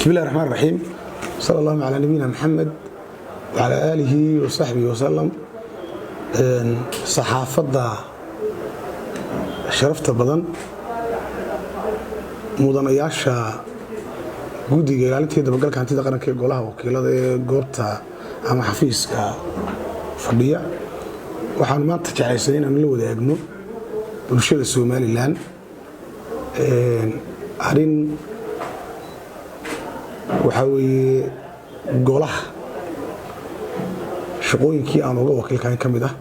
Bismi illahi raxmaan raxiim, sala allahu calaa nabiyina Maxamed wacalaa aalihi wa saxbihi wasalam. Saxaafadda sharafta badan, mudanayaasha guddiga ilaalintii dabagalka hantida qaranka ee golaha wakiilada ee goobta ama xafiiska fadhiya, waxaanu maanta jeclaysanay inaanu la wadaagno bulshada Somaliland arrin waxaa weeye golaha shaqooyinkii aan uga wakiilkahayn ka mid ah,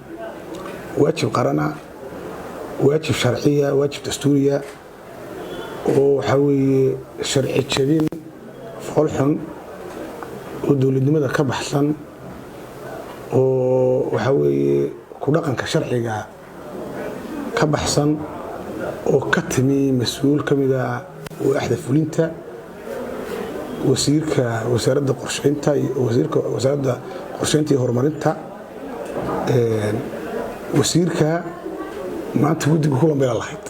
waajib qarana, waajib sharciya, waajib dastuuriya, oo waxaa weeye sharci jabin foolxun oo dowladnimada ka baxsan oo waxaa weeye ku dhaqanka sharciga ka baxsan oo ka timi mas-uul ka mida waaxda fulinta, wasiirka wasaaradda qorsheynta, wasiirka wasaaradda qorsheynta iyo horumarinta. Wasiirka maanta guddiga kulan bayla lahayd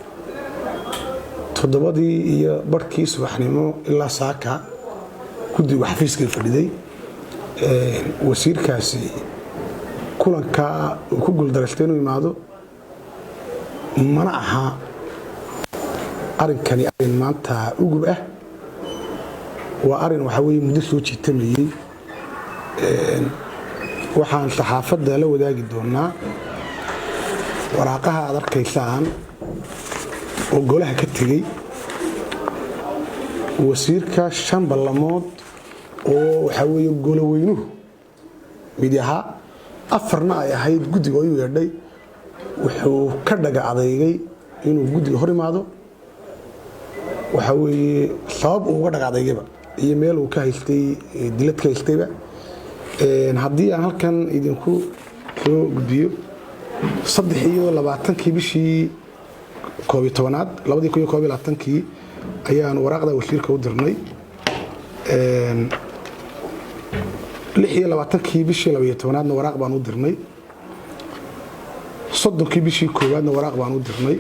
7:30 subaxnimo ilaa saaka. Guddigu xafiiskay fadhiday. Wasiirkaasi kulanka uu ku guuldaraystay inuu imaado. Mana aha arrinkani arrin maanta ugub ah, waa arrin waxaa weye muddo soo jiitamayey. Waxaan saxaafadda la wadaagi doonaa waraaqaha aad arkaysaan oo golaha ka tegey. Wasiirka shan ballamood oo waxaa weeye goloweynuhu mid ahaa, afarna ay ahayd guddiga oo u yeedhay, wuxuu ka dhaga adeygay inuu guddiga hor imaado. Waxaa weeye sabab uu uga dhaga adeygayba iyo meel uu ka haystay, dilad ka haystayba, haddii aan halkan idinku soo gudbiyo, 23-kii bishii 11aad 2021-kii ayaanu waraaqda wasiirka u dirnay. 26-kii bishii 12aadna waraaq baan u dirnay. 30-kii bishii koowaadna waraaq baan u dirnay.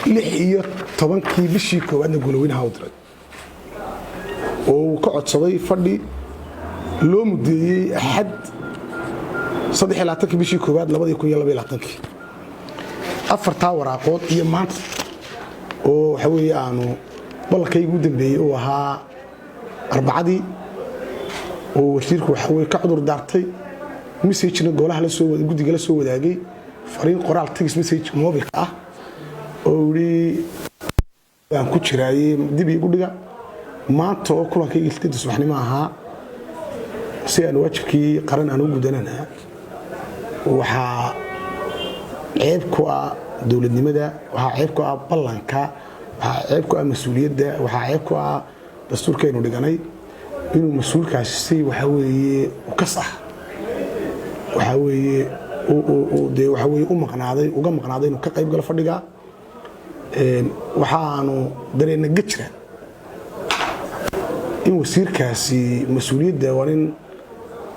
16-kii bishii koowaadna goloweynaha u diray oo uu ka codsaday fadhi loo mudeeyey Axad, 23-kii bishii koowaad 2022-kii. Afartaa waraaqood iyo maanta oo waxa weeye aanu ballankaygu u dambeeyey uu ahaa Arbacadii, oo wasiirku waxa weye ka cudur daartay, messagena golaha la soo guddiga la soo wadaagay, fariin qoraal text message mobilka ah oo yidhi baan ku jiraaye dib iigu dhiga. Maanta oo kulankayga 8-da subaxnimo ahaa, si aan waajibkii qaran aan u gudanana, waxaa ceeb ku ah dowladnimada, waxaa ceeb ku ah ballanka, waxaa ceeb ku ah mas-uuliyadda, waxaa ceeb ku ah dastuurkaynu dhiganay inuu mas-uulkaasi si waxaa weeye ukas ah waxaa weeye dee waxaa weye u maqnaaday, uga maqnaaday inuu ka qayb galo fadhiga. Waxaanu dareenna ga jira in wasiirkaasi mas-uuliyadda, waa nin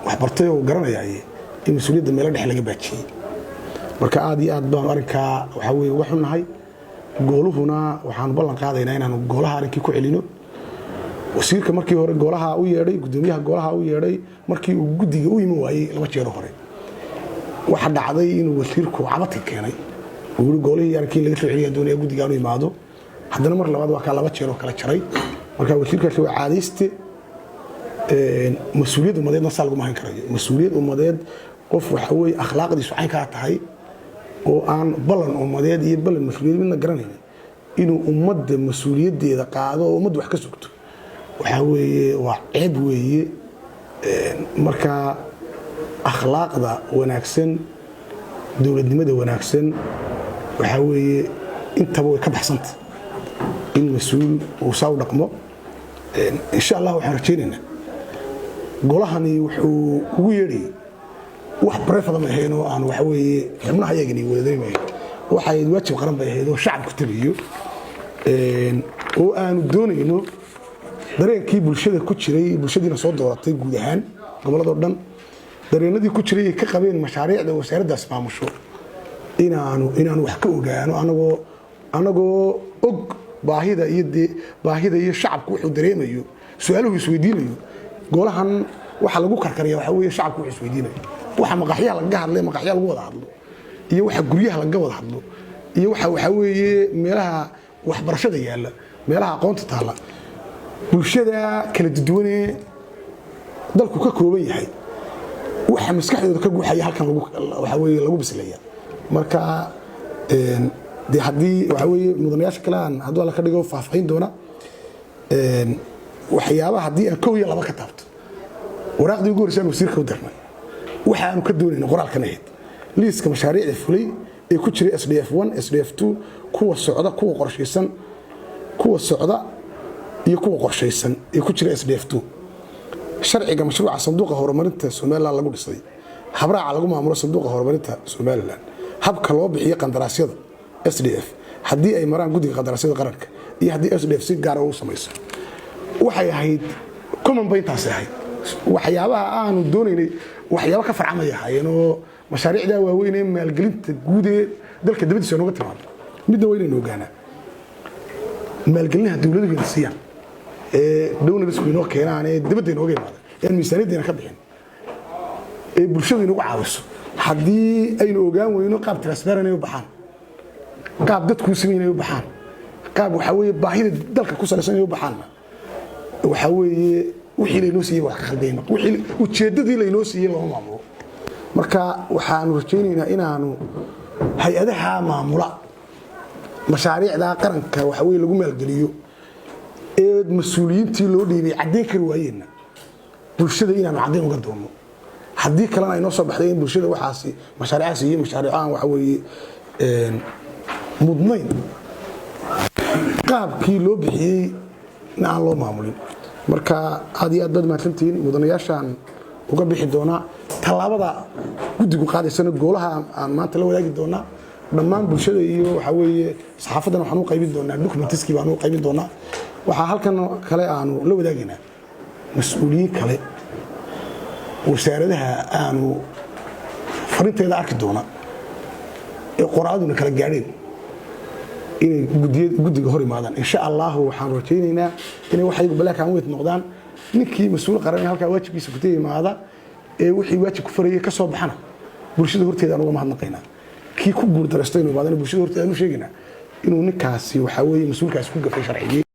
waxbartay oo garanayaaye, in mas-uuliyadda meelo dhexe laga baajiyey. Marka aad iyo aad baanu arrinkaa waxaa weye uga xunnahay. Gooluhuna waxaanu ballan qaadaynaa inaanu goolaha arrinkii ku celino. Wasiirka markii hore goolaha u yeedhay, gudoomiyaha goolaha u yeedhay, markii uu guddiga u iman waayey laba jeero hore, waxa dhacday inuu wasiirku cabadka keenay uu yiri goolihii arrinkii laga soo celiya doonaya guddiga aanu imaado. Haddana mar labaad waa kaa laba jeer oo kala jaray. Marka wasiirkaasi waa caadayste. Mas-uuliyad ummadeedna saa laguma hayn karayo. Mas-uuliyad ummadeed qof waxa weye akhlaaqdiisu caynkaa tahay oo aan ballan ummadeed iyo ballan mas-uuliyad midna garanaynin, inuu ummadda mas-uuliyaddeeda qaado oo ummadda wax ka sugto, waxaa weeye waa ceeb weeye. Marka akhlaaqda wanaagsan, dowladnimada wanaagsan, waxaa weeye intaba way ka baxsanta in mas-uul uu saa u dhaqmo. Insha Allah waxaan rajaynaynaa golahani wuxuu ugu yeedhayay wax private ma ahayn oo aan waxa weeye xubnaha ayagani wadaday, waxay waajib qaran bay ahayd oo shacabku tabiyo oo aanu doonayno dareenkii bulshada ku jiray, bulshadiina soo dooratay guud ahaan gobolladoo dhan, dareenadii ku jiray ay ka qabeen mashaariicda wasaaraddaas maamusho inaanu wax ka ogaano, anagoo og. Baahida iyo dee baahida iyo shacabku wuxuu dareemayo, su-aaluhu isweydiinayo, golahan waxa lagu karkariya waxa weeye shacabku wuxuu isweydiinayo, waxa maqaxyaha lagaga hadlay, maqaxyaha lagu wada hadlo iyo waxa guryaha lagaga wada hadlo iyo waxa weeye meelaha waxbarashada yaalla, meelaha aqoonta taalla, bulshada kala duwanee dalku ka kooban yahay, waxa maskaxdooda ka guuxaya halkan waxa weeye lagu bislaya. Marka dee haddii waxa weeye mudanayaasha kale aan hadduu Alla ka dhigo faahfaahin doona waxyaabaha, haddii aan kow iyo laba ka taabto, waraaqdii ugu horreysay aan wasiirka u dirnay waxa aanu ka doonayna qoraalkan ahayd liiska mashaariicda fulay ee ku jiray SDF 1, SDF 2, kuwa socda, kuwa qorshaysan, kuwa socda iyo kuwa qorshaysan ee ku jira SDF 2, sharciga mashruuca sanduuqa horumarinta Somaliland lagu dhisay, habraaca lagu maamulo sanduuqa horumarinta Somaliland, habka loo bixiyo qandaraasyada SDF haddii ay maraan guddiga qandaraasyada qaranka iyo haddii SDF si gaara u samayso. Waxay ahayd common bay intaasi ahayd. Waxyaabaha aanu doonaynay waxyaabo ka farcamay ahaayeen oo mashaariicda waaweyn ee maalgelinta guud ee dalka dabadiisa nooga timaado. Midna waa inaynu ogaanaa, maalgelinaha dowladuhu ina siiyaan ee donorsku inoo keenaan ee dibadda inooga imaada ee aan miisaaniyaddeena ka bixin ee bulshadu inagu caawiso, haddii aynu ogaan weyno qaab transparent inay u baxaan, qaab dadkuu siman inay u baxaan, qaab waxaa weeye baahida dalka ku salaysan inay u baxaanna, waxaa weeye wixii laynoo siiyey wax ka khaldayma, wixii ujeeddadii laynoo siiyey looma maamulo. Marka waxaanu rajaynaynaa inaanu hay-adaha maamula mashaariicda qaranka waxa weye lagu maalgeliyo ee mas-uuliyiintii loo dhiibay caddayn kari waayeenna, bulshada inaanu caddayn uga doonno. Haddii kalena ay noo soo baxday in bulshada waxaasi mashaariicaas iyo mashaariicahan waxa weeye mudnayn qaabkii loo bixiyey na aan loo maamulin. Marka aad iyo aad baad mahadsantihiin. Mudanayaashaan uga bixi doonaa tallaabada guddigu qaadaysana goolaha aan maanta la wadaagi doonaa dhammaan bulshada iyo waxaa weeye saxaafaddana. Waxaan u qaybin doonaa documentiskii baan u qaybin doonaa. Waxaa halkan kale aanu la wadaagaynaa mas-uuliyiin kale wasaaradaha aanu farinteeda arki doona ee qoraaduna kala gaadheen inay guddiga hor imaadaan, insha Allahu. Waxaan rajaynaynaa inay waxaygu black and white noqdaan. Ninkii mas-uul qaran ee halkaa waajibkiisa ku yimaada ee wixii waajib ku farayay ka soo baxana, bulshada horteeda aan uga mahadnaqaynaa. Kii ku guuldaraysto inuu imaadana, bulshada horteeda aan u sheegaynaa inuu ninkaasi waxaa weeye mas-uulkaasi ku gafay sharcigii.